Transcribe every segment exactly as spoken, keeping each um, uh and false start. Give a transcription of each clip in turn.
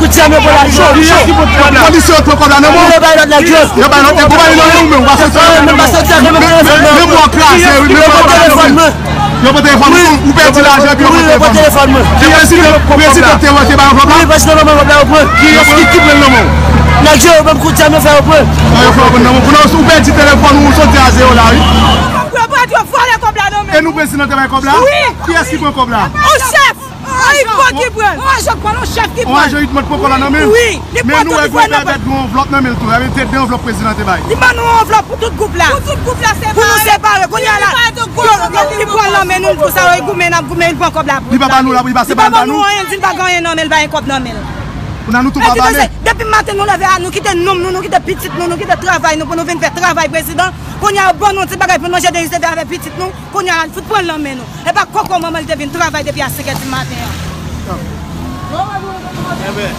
kout zam yo pran lajan. Polisye yo pran kòb la nan men w. Yo bay lòt nèg yo. Yo bay lòt nèg yo, ou pa nan men w, ou pa soti nan men w. Men mwen kraze, wi, men mwen kraze. Yo pran telefòn mwen, ou pèdi lajan epi yo pran telefòn mwen. Kiyès ki te, prezidan te rantre ba yo kòb la? Wi, prezidan te rantre ba yo pran. Kiyès ki, ki pran nan men w? Nèg yo, yo ban m kout zam, yo fè yo pran. Yo fè yo pran nan men w. Pou nan, ou pèdi telefòn ou, ou soti a zewo la, wi. Yo pran, yo vòlè kòb la nan men. E nou prezidan te bay kòb la? Wi. Kiyès ki pran kòb la? On chèf. On Ipo ki pran. On ajan k pran, on chèf ki pran. On ajan Itmòt pran kòb la nan men l? Wi. Men nou wè Granpè Bèt gen yon anvlòp nan men l tou. Sa vle di se de anvlòp prezidan te bay. Li ban nou yon anvlòp pou tout gwoup la. Pou tout gwoup la separe. Pou nou separe. Kounye a la, yo, yo, li pran nan men nou, pou sa yo goumen, n ap goumen, li pran kòb la pou li pa ba nou la, li pa se pa ba nou. Li pa ban nou anyen, di l pa gen anyen nan men l, pa gen kòb nan men l. Kounye a nou tou pa ba men. Depi maten nou leve a, nou kite nonm nou, nou kite pitit nou, nou kite travay nou pou nou vin fè travay prezidan. Kounye a yo ban nou ti bagay pou nou manje, de riz avèk pitit nou. Kounye a la, n fout pran l nan men nou. E pa kòkò manman l te vin travay depi a senk è di maten an. Enben.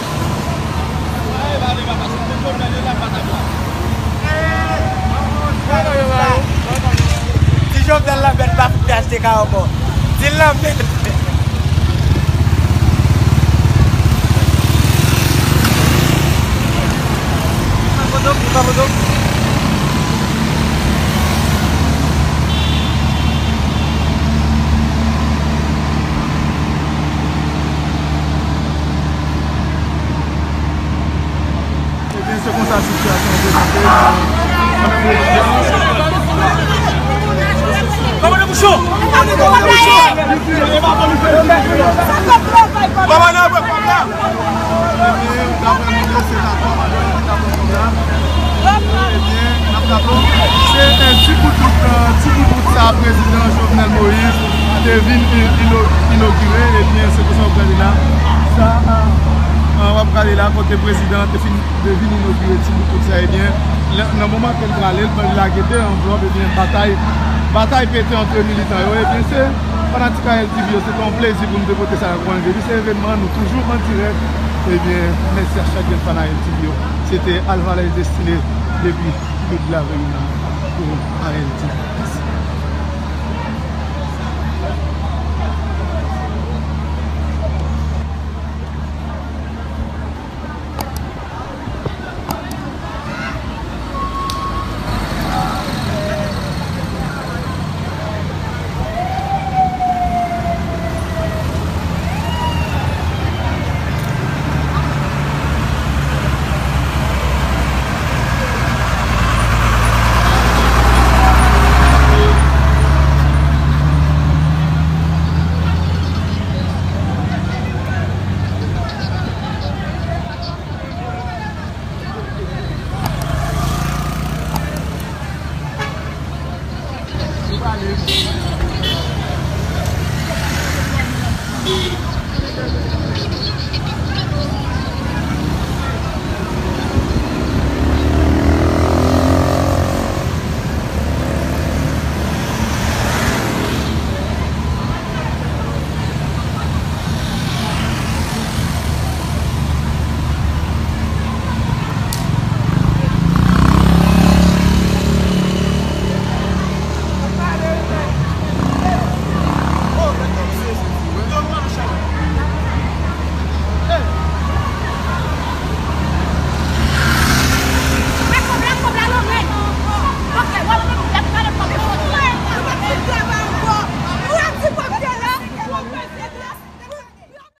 Ti Jovenel Lambert pa fout vle achte kay ankò. Di l Lambert. Pran foto, pran foto. Ebyen, se konsa sitiyasyon an prezante nan, nan Kòmandè Bouchon! Kòmandè Bouchon! Ebyen, daprè nou, se ta kòmandè ki ta pran kòb la. Ebyen, n ap raple w, se, eh, ti bout wout, eh, ti bout wout sa prezidan Jovenel Moïse te vin i-, ino-, inogire. Ebyen, se konsa w prale la. Sa, eh, eh, w ap prale la kote prezidan te fin, te vin inogire ti bout wout sa. Ebyen, lè, nan moman ke l prale, l lage de anvlòp, ebyen, batay, batay pete antre militan yo. Ebyen, se fanatik A L T V yo, se te yon plezi pou nou te pote sa nan kòmantè. Epi se evènman, nou toujou an dirèk. Ebyen, mèsi a chak grenn fan A L T V yo. Se te Alvarez Destiné depi Piblik Laveyina pou A L T V.